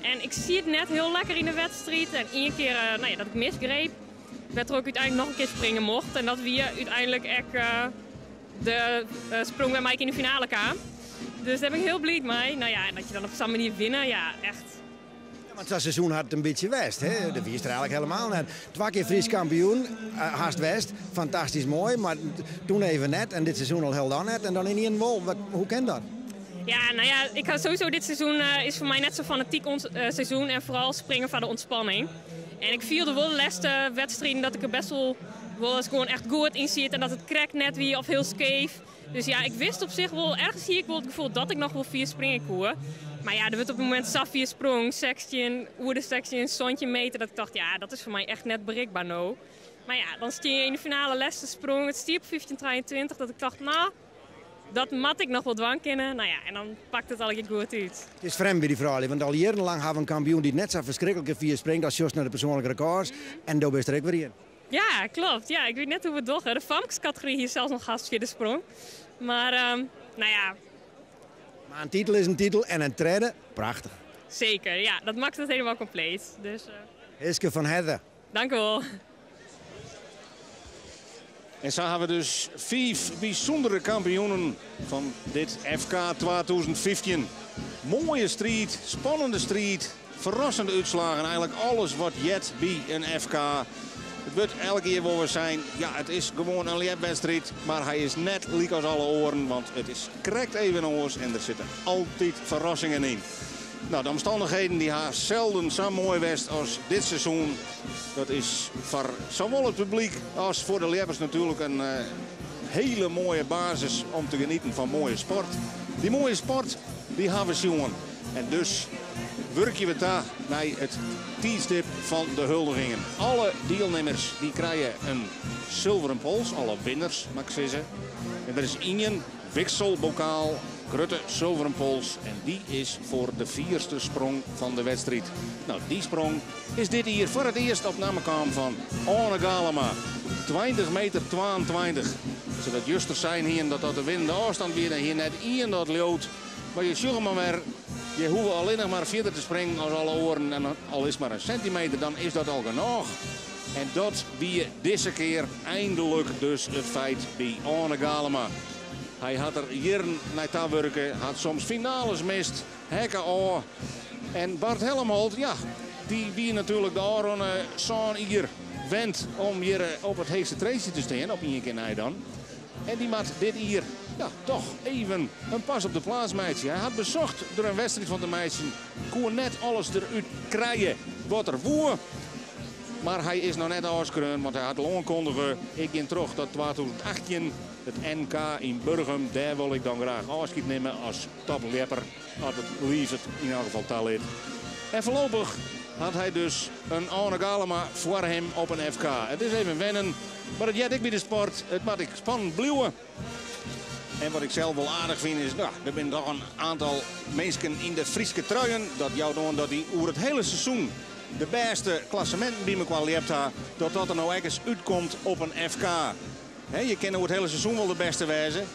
En ik zie het net heel lekker in de wedstrijd. En één keer dat ik misgreep, werd er ook uiteindelijk nog een keer springen mocht. En dat we hier uiteindelijk echt de sprong bij mij in de finale kwam. Dus daar ben ik heel blij mee. En dat je dan op zo'n manier winnen, ja, echt. Ja, want dat seizoen had het een beetje West, hè? De wie is er eigenlijk helemaal net. 2 keer Fries kampioen, haast West, fantastisch mooi, maar toen even net en dit seizoen al heel dan net en dan in één wol. Hoe kan dat? Ja, nou ja, ik ga sowieso dit seizoen is voor mij net zo fanatiek seizoen en vooral springen van de ontspanning. En ik vierde wel de laatste wedstrijden dat ik er best wel eens gewoon echt goed in zit en dat het krekt net wie of heel scheef. Dus ja, ik wist op zich wel, ergens zie ik wel het gevoel dat ik nog wel 4 springen kon. Maar ja, er werd op het moment Safia sprong, 16, oerde 16, zontje meter, dat ik dacht, ja, dat is voor mij echt net bereikbaar nou. Maar ja, dan stier je in de finale les de sprong, het stier op 15,23, dat ik dacht, nou, dat mat ik nog wel dwang kennen. En dan pakt het al een keer goed uit. Het is vreemd bij die vrouw, want al jarenlang hebben we een kampioen die net zo verschrikkelijke 4 springt als Jos naar de persoonlijke records. En daar is er ook weer in. Ja, klopt. Ja, ik weet net hoe we het doen. De famkescategorie hier zelfs nog gast via de sprong. Maar nou ja. Maar een titel is een titel en een trede, prachtig. Zeker, ja. Dat maakt het helemaal compleet. Dus. Hiske van Hedde. Dank u wel. En zo hebben we dus 5 bijzondere kampioenen van dit FK 2015. Mooie strijd, spannende strijd, verrassende uitslagen. Eigenlijk alles wat jet bij een FK. Het wordt elke keer waar we zijn. Ja, het is gewoon een liefwedstrijd, maar hij is net liek als alle oren, want het is correct even oors en er zitten altijd verrassingen in. De omstandigheden die haar zelden zo mooi west als dit seizoen. Dat is voor zowel het publiek als voor de liefhebbers natuurlijk een hele mooie basis om te genieten van mooie sport. Die mooie sport, die gaan we zien. En dus werken we daar naar het tijdstip van de huldigingen. Alle deelnemers die krijgen een zilveren pols, alle winnaars mag ik zeggen. En er is één wisselbokaal, grote zilveren pols. En die is voor de 4e sprong van de wedstrijd. Die sprong is dit hier voor het eerst op naam van Oane Galema. 20 meter 22. Zodat juster zijn hier dat dat de winnende afstand weer en hier net één dat loopt. Maar je ziet maar weer, je hoeft alleen nog maar verder te springen als alle oren. En al is maar een centimeter, dan is dat al genoeg. En dat wie deze keer eindelijk dus het feit bij Oane Galema. Hij had er jaren naar toe werken, had soms finales mist, hekken al. En Bart Helmholt, ja, die wie natuurlijk de Aron zo'n hier wend om hier op het heegste treedje te staan, op één keer naar dan. En die maakt dit hier, ja, toch even een pas op de plaats, meisje. Hij had bezocht door een wedstrijd van de meisje. Kon net alles eruit krijgen wat er woer. Maar hij is nog net afgekreund, want hij had al aankondigen. Ik ging terug tot 2018, het NK in Burgum. Daar wil ik dan graag afscheid nemen als toplepper. Als het liefst het in elk geval tal is. En voorlopig had hij dus een Oane Galema voor hem op een FK. Het is even wennen, maar het jet ik bij de sport. Het moet ik spannend blijven. En wat ik zelf wel aardig vind is, er zijn toch een aantal mensen in de Frieske truien. Dat jou doen dat die over het hele seizoen de beste klassementen bij me kwam hebt, dat dat er nou ergens uitkomt op een FK. Je kan over het hele seizoen wel de beste wezen.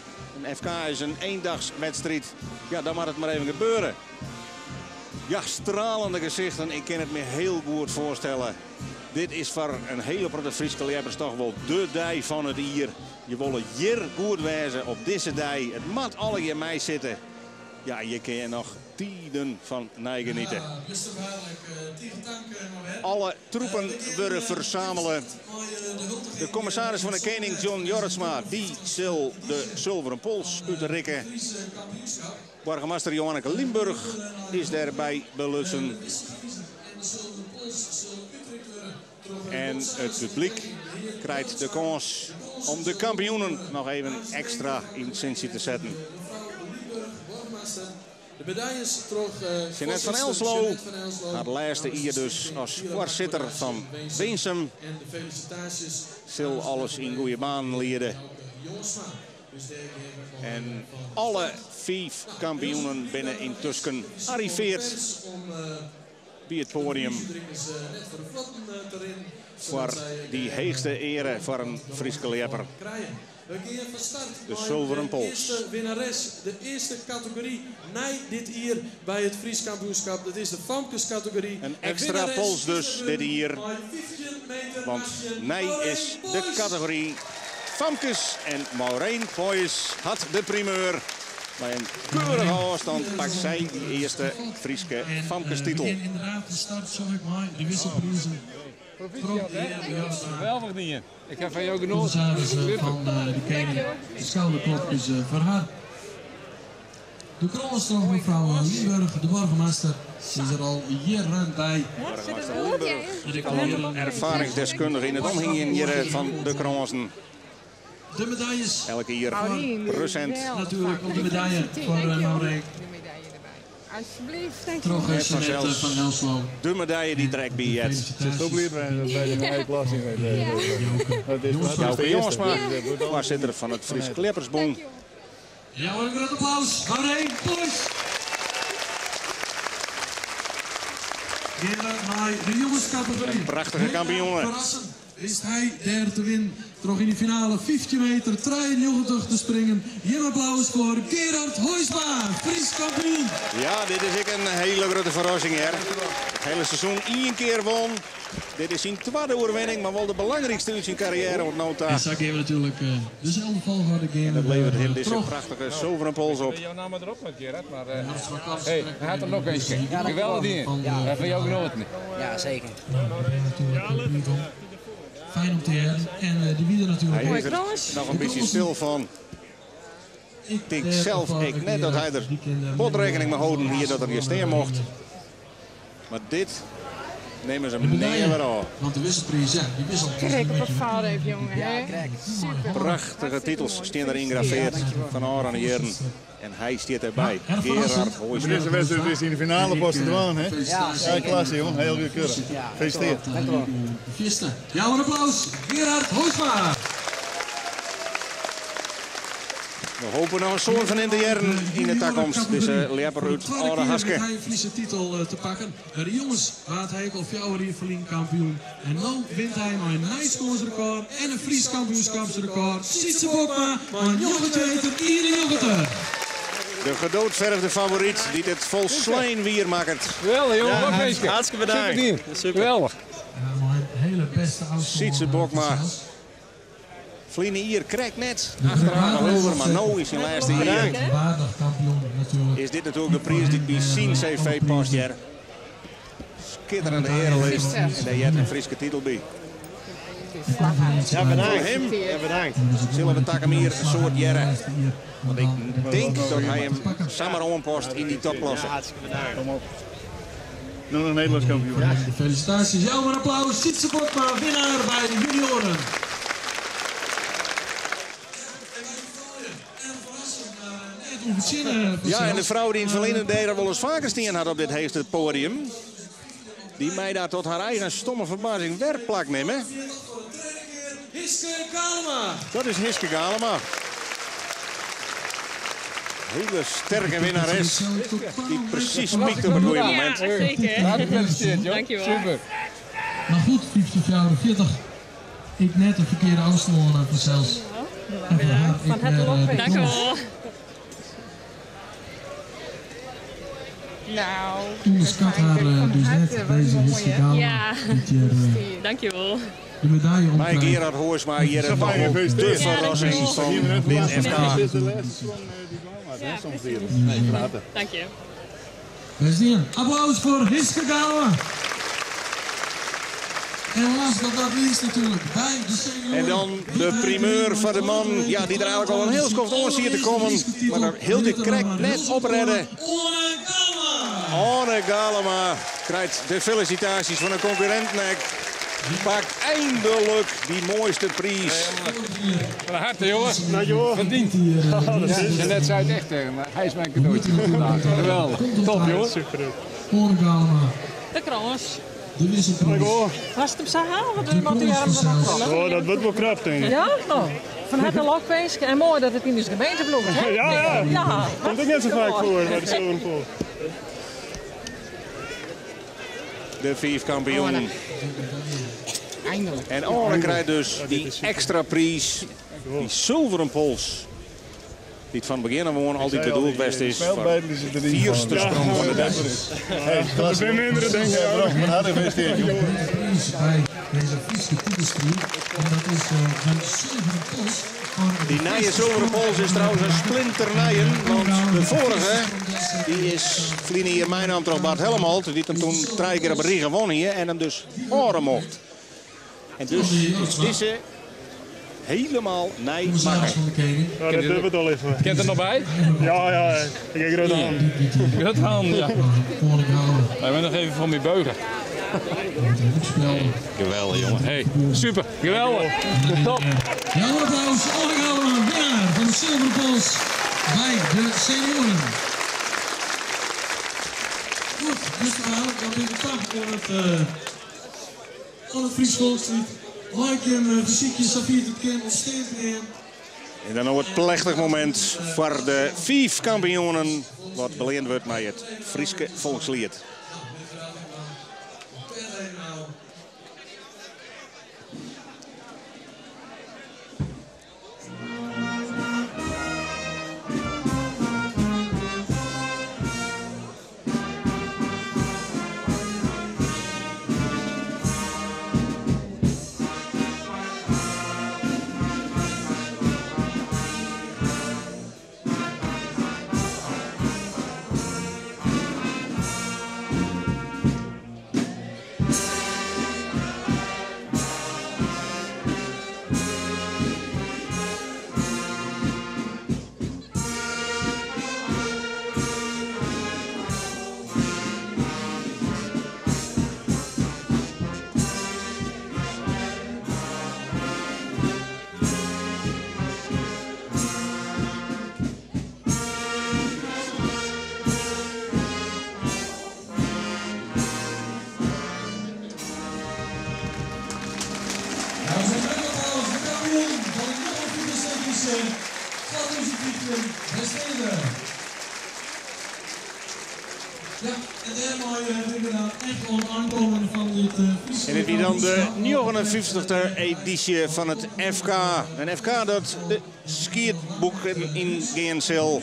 Een FK is een eendagswedstrijd. Ja, dan moet het maar even gebeuren. Ja, stralende gezichten. Ik kan het me heel goed voorstellen. Dit is voor een hele protte Fryske ljeppers toch wel de dei fan it jier. Je wolle hjir goed wêze op dizze dei. It moat allegear meisitte. Ja, hjir kinne je noch tiden fan neigeniete. Alle troepen wurde fersamele. De kommissaris fan de Kening John Jorritsma dy sil de sulveren pols útrikke. Boargemaster Joanneke Liemburg is dêrby belutsen. En it publyk krijt de kâns om de kampioenen noch even ekstra yn it sintsje te setten. Jeanette van Elslo, har lêste jier dus as foarsitter fan Winsum, sil alles yn goede banen liede. En alle fiif kampioenen binne yntusken arriveard by it poadium foar dy heechste eare foar in Fryske ljepper, de Sulveren Pols. De earste kategory nij dit jier by it Frysk kampioenskip, dat is de famkeskategory. In ekstra pols dus dit jier, want nij is de kategory famkes en Maureen Poiesz hat de primeur. Mei in keurige ôfstân pakt sy dy earste Fryske famkestitel. Inderdaad de start zag ik mei de wisselprizen. Proficiat hè, geweldig dien. Ik ha fan jo genoten. Fan de kening, de skouderklopjes foar har. De krâns troch mefrou Liemburg, de boargemaster, is der al jierren by. Boargemaster Liemburg, al in erfaringsdeskundige yn it omhingjen hjirre fan de krânsen. De medaljes. Elk jier presint. Natuerlik op de medalje foar Maureen. Troch En Jeanette fansels van Elslo. de medalje dy't der ek by heart. Ze is zo blij bij de nije klasse. Dat is Jouke Jongsma, foarsitter fan it Frysk Ljeppersbûn. Ja hoor, in grut applaus. Maureen Poiesz. Gean we nei de jongeskategory. In prachtige kampioene. Verrassend wist hy dêr te winnen troch yn de finale 15 meter 93 te springen. Jim applaus foar Gerard Hooijsma, Frysk kampioen. Ja, dit is ek in hiele grutte ferrassing hear. It hiele seizoen ien kear won. Dit is syn twadde oerwinning, mar wol de belangrykste út syn karriêre oant no ta. En sa gean we natuerlik deselde folchoarder gean En dat leveret him dizze troch. prachtige sulveren pols op. Jo namme derop met Gerard, mar hey, hy hat er noch eentje. Geweldig dien. Hy fan jo genoten. Ja, zeker. Nou, daar ben je natuurlijk bliid om. Fijn om te hearren. En de wie er natuurlijk Hy ook. is der noch in bytsje stil fan. Ik tink sels ek net dat hy der bot rekkening mei holden hie dat er hjir stean mocht. Mar dit nimme se De him nea medaille, wer ôf. want de wisselpriis, ja, die wisselt. Krek op een valreep, jongen. Ja, hè? krek. Super. Prachtige titels stean der yngraveard fan ôfrûne jierren. En hy stiet derby, Ja, erg Gerard verrassend. De Hooijsma. eerste wedstrijd is in de finale pas te doen, hè? Ja, Ja, zeker. klasse, jongen. Heel goed keurig. Ja, Gefeliciteerd. Dank u wel. De Fiesta. Ja, een applaus. Gerard Hooijsma. We hopen noch in soad fan him te hearren yn de takomst. Dizze ljepper Voor de út tweede Alde keer Haske. heeft hij een Friese titel te pakken. Bij de jongens waard hij ook al 4 jaar verlien kampioen. En nu wint hij met een Nijschoolsrecord en een Fries kampioenschapsrecord. Sytse Bokma met 9 meter 91. De gedoodverfde favoriet die dit folslein wier makket. Geweldig jongen, wat feestje. Hartstikke bedankt. Super dien. Super. Geweldig. Ja, maar een hele beste afstand, Sytse Bokma. zelfs. Ferline jier krekt net achteraan Hulder, mar no yn syn lêste jier. Waardig kampioen natuurlijk. Is dit natuerlik de priis dy't by syn CV past, hear. Skitterende earelist en dêr heart in Fryske titel by. Ja, bedankt. Voor him Ja, bedankt. sille we takom jier in soad hearre. Want ik tink dat hy him samar oanpast yn dy topklasse. Ja, hartstikke bedankt. Kom op. Nog een Nederlands kampioen. De felicitaties. Ja, een applaus. Sytse Bokma, winnaar bij de junioren. Ja, en de frou dy't yn it ferline dêr al wolris faker stien hat op dit heechste poadium. Dy mei daar tot har eigen stomme ferbazing wer plak nimme. Hiske Galema. Dat is Hiske Galema. Hiele sterke winnares. Dy't presys piekt op it goede momint. Ja, zeker. Hartelijk gefeliciteerd joh. Dankjewel. Super. Maar goed, 50-44. Ik net de verkeerde afstand vanzelfs. En voor haar, ik, Van het de lof. Dank u wel. Nou, Onderschat haar dus net, deze Hiske Galema. Ja, Die hier dankjewel. de medaille Bij omkrijgt. Gerard Hoorsma hier het nog wel de verrassing van dit FK. Dit is de laatste sprong die kwam uit, hè, soms hier. Nee, praten. Dank je. Beste heren, applaus voor Hiske Galema. En last but not least natuurlijk bij de senioren. En dan de primeur van de man ja, die er eigenlijk al een heel skoft oor ziet te komen. Maar daar heel die krek net opredden. Orne Galema. Orne Galema krijgt de felicitaties van een concurrent. Nek. Pakt eindelijk die mooiste prijs. Van harte, jongen. Dankjewel. Verdiend. Ja, dat is Ja, net zei het echt tegen me. Hij is mijn cadeautje van vandaag. Geweldig. Top, jongen. Super. Orne Galema, De krans. de wisselprijs. Was het hem zo halen? Want we moeten hier hem nog wel. Oh, dat wordt wel krap, denk ik. Ja? Oh. Van harte lokwensen en mooi dat het in de gemeente bloemt, hè? Ja, ja. Ja. Komt ook net zo vaak voor bij de Zilveren Pols. De vijf kampioen. Eindelijk. En Orne krijgt dus die extra prijs. Die zilveren pols. Die het van het begin af aan altijd bedoeld best is. Voor de vierste sprong van de dag. Hey, Dat zijn mindere dingen. Ja, bedankt. Van harte gefeliciteerd, jongen. Prijs bij deze Friese titelstrijd. En dat is de zilveren pols. van de Die nije zilveren pols is trouwens een splinternijen. Want de vorige, die is Vline hier mijn naam toch Bart Helmholt. Die hem toen drie keer op rij gewonnen hier en hem dus oren mocht. En dus is deze helemaal nij Commissaris makken. van de Koning. Ja, dat doen we het al even. Kent er nog bij? Ja, ja. Ik heb grote hand. Grote hand, ja. Orne Galema. Wij willen nog even voor me buigen. Het spel. Geweldig, jongen. Hey, super. Geweldig. Top. Ja, een applaus. Orne Galema, winnaar van de zilveren pols bij de senioren. Goed, dus dan ben ik toch voor het, Fries Volkslied. Like hem, muziekje, Safir het kind, ontsteekt in. En dan nog het plechtig moment voor de vijf kampioenen. Wat beleend wordt met het Frieske volkslied. Ja, we zijn applaus, de kampioen van de 49 2015 Westede. Ja, en daarmee hebben we dan echt al het aankomen van dit Friese En dit is dan de 59e editie van het FK. Een FK dat de skietboeken in GNCL.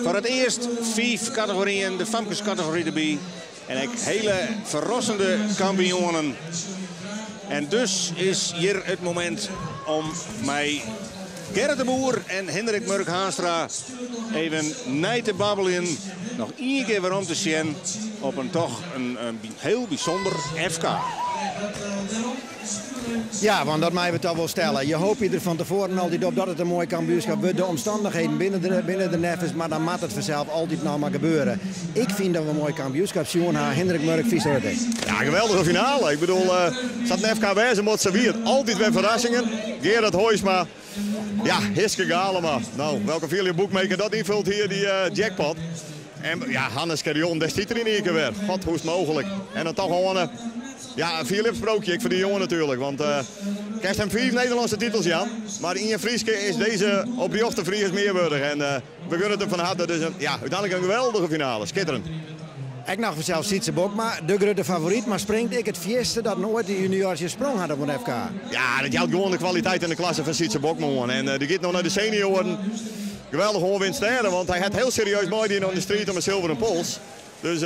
Voor het eerst 5 categorieën, de famkescategorie erbij. En ook hele verrassende kampioenen. En dus is hier het moment om mij Gerrit de Boer en Hendrik Murk-Haastra even nij te babbelen. Nog één keer weer om te zien op een toch een heel bijzonder FK. Ja, want dat mij we toch wel stellen. Je hoopt je er van tevoren altijd op dat het een mooi kampioenschap wordt. De omstandigheden binnen de neffens, maar dan moet het vanzelf altijd nog maar gebeuren. Ik vind dat we een mooi kampioenschap zien. Hendrik Murk, vies Ja, geweldige finale. Ik bedoel, zat een FK Wijzen, moet ze weer. Altijd weer verrassingen. Gerard Hooisma. Ja, Hiske Galema. Nou, welke viel je boekmaker dat invult hier, die jackpot. En ja, Hannes Scherjon, daar zit er in één keer weer. God, hoe is het mogelijk? En dan toch gewoon ja, een vierlipsprookje. Ik voor die jongen natuurlijk. Want krijgt hem 4 Nederlandse titels, Jan. Maar Ian Frieske is deze op die ochtend Fries meerwaardig. En we gunnen het hem van harte. Dus uiteindelijk een geweldige finale. Schitterend. Ik nog vanzelf Sietse Bokma, de grote favoriet. Maar springt ik het vierste dat nooit de juniorsje sprong had op een FK? Ja, dat jouwt gewoon de kwaliteit in de klasse van Sietse Bokma. Man. En die gaat nog naar de senioren. Geweldig onwinst sterren, want hij had heel serieus mooi die in de street om een zilveren pols. Dus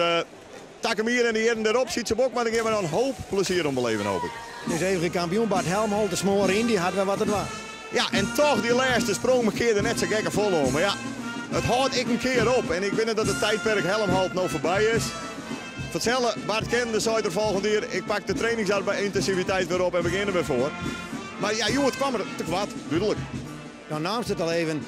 takom jier en de jierren dêrop, Sytse Bokma, dêr gean we dan in hoop plezier oan beleven, hoop ik. Dus even kampioen Bart Helmholt de smoar yn, dy hat wer wat te dwaan. Ja, en toch dy lêste sprong markearde der net sa gekke folle oan. Mar ja, it hâldt ek in kear op. En ik wit net dat it tijdperk Helmholt no foarby is. Fertselle, Bart kende seit er folgjend jier, ik pak de trainingsintensiviteit wer op en we gean der wer foar. Mar ja, hjoed kwam er te koart, dúdlik. No naamst it al even,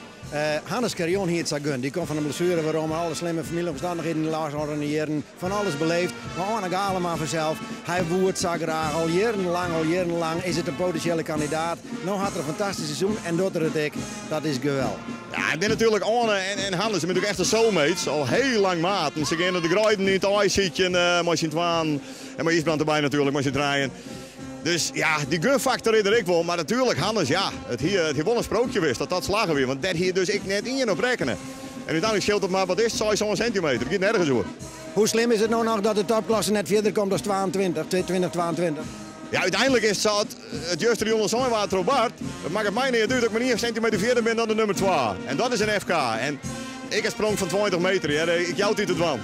Hannes Carrion hie it sa gund. Dy komt fan in blessuere werom, alle slimme famyljeomstannichheden de lêste jierren, fan alles beleefd. Mar Oane Galema fansels, hy woe it sa graach. Al jierrenlang, al jierrenlang is it in potinsjele kandidaat. No hat er in fantastysk seizoen en docht er it ek. Dat is geweldich. Ja, it binne natuerlik Oane en Hannes, binne natuerlik echte soulmates. Al hiel lang maten. Se geane de greiden yn it aaisykjen mei syn twaen. En mei Ysbrand derby natuerlik, mei syn trijen. Dus ja, dy gunfaktor is der ek wol. Mar natuerlik, Hannes, ja, it hie, it hie wol in sprookje west dat dat slagge wie. Want dêr hie dus ek net ien op rekkene. En úteinlik skeelt it mar, wat is it, seis, sân sintimeter. It giet nergens oer. Hoe slim is it no noch dat de topklasse net fierder komt as 22, 2022? Ja, úteinlik is it sa, it justerjûn al sein waard troch Bart, it makket my neat út dat ik mar ien sintimeter fierder bin dan de nummer twa. En dat is in FK. En ik in sprong fan 20 meter, hear, ik jou it dy te dwaan.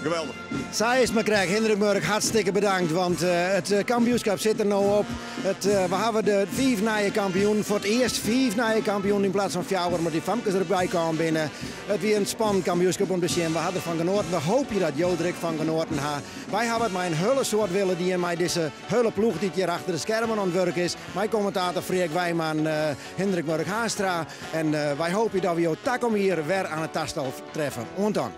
Geweldich. Sa is it mar krekt. Hindrik Murk, hartstikke bedankt, want it kampioenskip sit der no op. It, we hawwe de fiif nije kampioenen. Foar it earst fiif nije kampioenen yn plak fan fjouwer, omdat dy famkes derby kaam binne. It wie in spannend kampioenskip om te sjen. We ha derfan genoaten. We hoopje dat jo der ek fan genoaten ha. Wy hawwe it mei in hiele soad wille dien mei dizze hiele ploech dy't hjir achter de skermen oan it wurk is. Mei kommentator Freark Wijman, Hindrik Murk Haanstra. En wy hoopje dat we jo takom jier wer oan it tastel treffe. Oant dan.